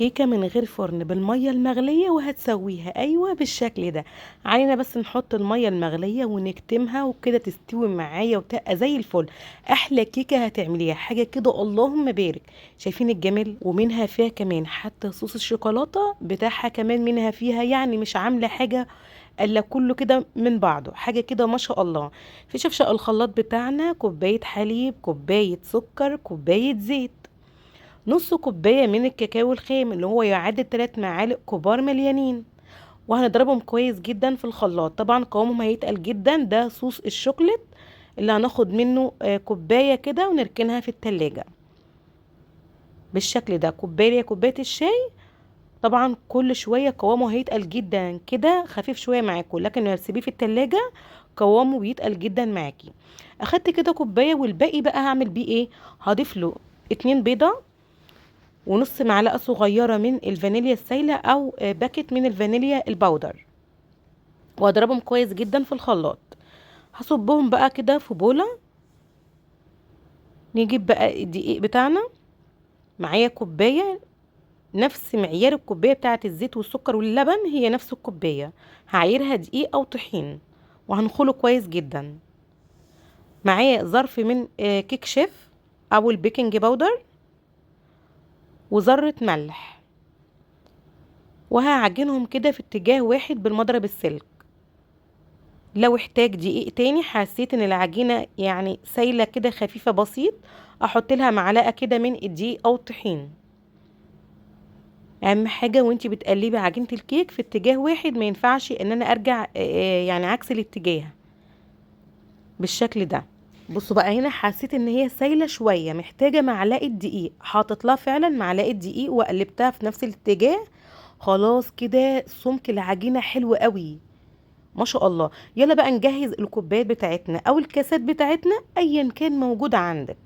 كيكة من غير فرن بالمية المغلية وهتسويها. أيوة بالشكل ده. علينا بس نحط المية المغلية ونكتمها وكده تستوي معايا وتبقى زي الفل. أحلى كيكة هتعمليها، حاجة كده اللهم بارك. شايفين الجمال؟ ومنها فيها كمان حتى صوص الشوكولاتة بتاعها كمان منها فيها، يعني مش عاملة حاجة الا كله كده من بعضه، حاجة كده ما شاء الله. في شفشق الخلاط بتاعنا كوباية حليب، كوباية سكر، كوباية زيت، نص كوباية من الكاكاو الخام اللي هو يعادل 3 معالق كبار مليانين، وهنضربهم كويس جدا في الخلاط. طبعا قوامهم هيتقل جدا، ده صوص الشوكولات اللي هناخد منه كوباية كده ونركنها في التلاجة بالشكل ده، كوباية كوباية الشاي. طبعا كل شوية قوامه هيتقل جدا كده، خفيف شوية معاكم، لكن لو هتسيبيه في التلاجة قوامه بيتقل جدا معاكي. اخدت كده كوباية، والباقي بقى هعمل بيه ايه؟ هضيف له 2 بيضة ونص معلقه صغيرة من الفانيليا السايله او باكت من الفانيليا الباودر، واضربهم كويس جدا في الخلاط. هصبهم بقى كده في بوله. نجيب بقى الدقيق بتاعنا، معايا كوباية نفس معيار الكوباية بتاعه الزيت والسكر واللبن، هي نفس الكوباية، هعايرها دقيق او طحين، وهنخله كويس جدا. معايا ظرف من كيك شيف او ال baking powder، وذره ملح، وهعجنهم كده في اتجاه واحد بالمضرب السلك. لو احتاج دقيق تاني، حسيت ان العجينة يعني سايله كده خفيفة بسيط، احط لها معلقه كده من الدقيق او الطحين. اهم حاجة وانتي بتقلبي عجينه الكيك في اتجاه واحد، ما ينفعش ان انا ارجع يعني عكس الاتجاه بالشكل ده. بصوا بقى هنا حسيت ان هي سايله شوية، محتاجه معلقه دقيق، حاطط لها فعلا معلقه دقيق وقلبتها في نفس الاتجاه. خلاص كده سمك العجينة حلو قوي ما شاء الله. يلا بقى نجهز الكوبايات بتاعتنا او الكاسات بتاعتنا ايا كان موجود عندك.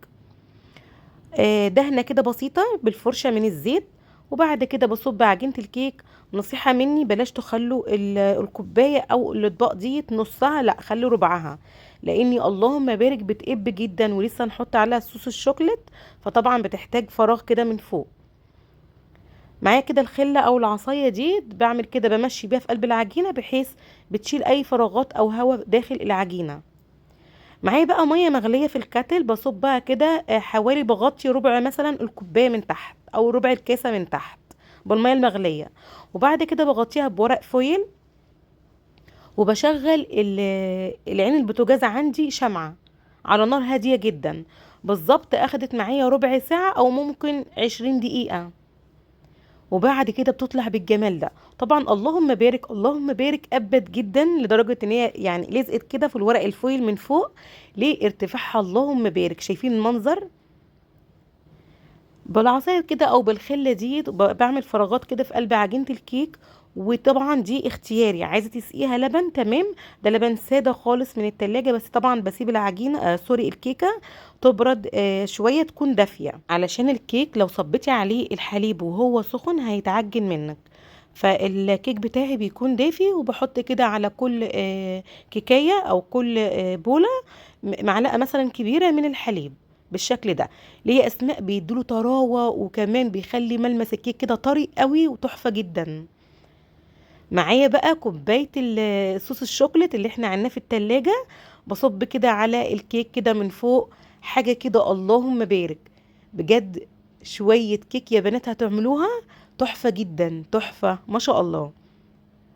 دهنه كده بسيطة بالفرشه من الزيت، وبعد كده بصب عجينه الكيك. نصيحة مني بلاش تخلوا الكوباية او الاطباق دي نصها، لا خلوا ربعها، لاني اللهم بارك بتقب جدا، ولسه نحط عليها صوص الشوكليت، فطبعا بتحتاج فراغ كده من فوق. معايا كده الخلة او العصاية دي، بعمل كده بمشي بيها في قلب العجينة بحيث بتشيل اي فراغات او هواء داخل العجينة. معايا بقى مية مغليه في الكاتل، بصبها كده، حوالي بغطي ربع مثلا الكوباية من تحت او ربع الكاسه من تحت بالمية المغليه، وبعد كده بغطيها بورق فويل، وبشغل العين البوتاجاز عندي شمعة على نار هادية جدا. بالظبط اخدت معايا ربع ساعة او ممكن 20 دقيقة، وبعد كده بتطلع بالجمال ده. طبعا اللهم بارك اللهم بارك، ابت جدا لدرجة ان هي يعني لزقت كده في الورق الفويل من فوق لارتفاعها، اللهم بارك. شايفين المنظر؟ بالعصايه كده او بالخله دي بعمل فراغات كده في قلب عجينه الكيك، وطبعا دي اختياري، عايزه تسقيها لبن تمام، ده لبن ساده خالص من التلاجة، بس طبعا بسيب العجينة، سوري الكيكه تبرد، شوية تكون دافيه، علشان الكيك لو صبيتي عليه الحليب وهو سخن هيتعجن منك. فالكيك بتاعي بيكون دافي، وبحط كده على كل كيكايه او كل بوله معلقه مثلا كبيرة من الحليب بالشكل ده. ليه اسماء بيدوله طراوه، وكمان بيخلي ملمس الكيك كده طري قوي وتحفه جدا. معايا بقى كوباية صوص الشوكليت اللي احنا عندناه في التلاجة، بصب كده على الكيك كده من فوق، حاجة كده اللهم بارك بجد. شوية كيك يا بنات هتعملوها تحفة جدا، تحفة ما شاء الله.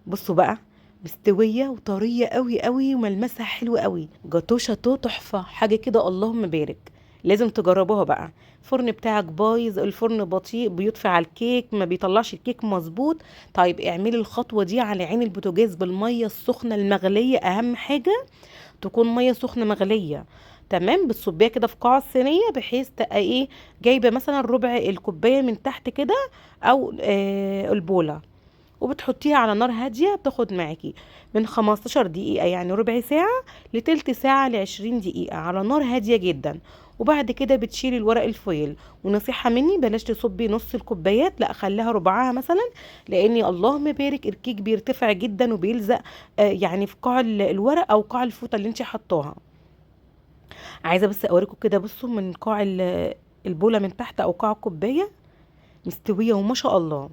بصوا بقى مستوية وطريه قوي قوي وملمسها حلو قوي، جاتو شاتو تحفة، حاجة كده اللهم بارك. لازم تجربوها بقى. الفرن بتاعك بايظ، الفرن بطيء بيطفي على الكيك، ما بيطلعش الكيك مظبوط، طيب اعملي الخطوة دي على عين البوتاجاز بالمية السخنة المغليه، اهم حاجة تكون مية سخنة مغليه تمام. بتصبيها كده في قاع الصينية بحيث تبقى ايه، جايبه مثلا ربع الكوباية من تحت كده او البوله، وبتحطيها على نار هادية. بتاخد معاكي من 15 دقيقة يعني ربع ساعة لتلت ساعة لعشرين دقيقة على نار هادية جدا. وبعد كده بتشيلي الورق الفويل. ونصيحة مني بلاش تصبي نص الكوبايات، لا خليها ربعها مثلا، لان اللهم بارك الكيك بيرتفع جدا وبيلزق، يعني في قاع الورق او قاع الفوطه اللي انت حطاها. عايزه بس اوريكم كده، بصوا من قاع البوله من تحت او قاع الكوباية، مستوية وما شاء الله.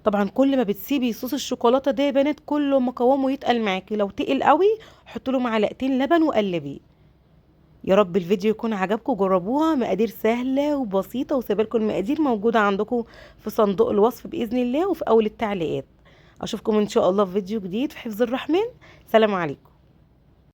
طبعا كل ما بتسيبي صوص الشوكولاتة ده يا بنات كل ما قوامه يتقل معاكي، لو تقل قوي حطي له معلقتين لبن وقلبيه. يا رب الفيديو يكون عجبكم، جربوها، مقادير سهلة وبسيطة، وسيبالكم المقادير موجودة عندكم في صندوق الوصف باذن الله وفي اول التعليقات. اشوفكم ان شاء الله في فيديو جديد في حفظ الرحمن. سلام عليكم.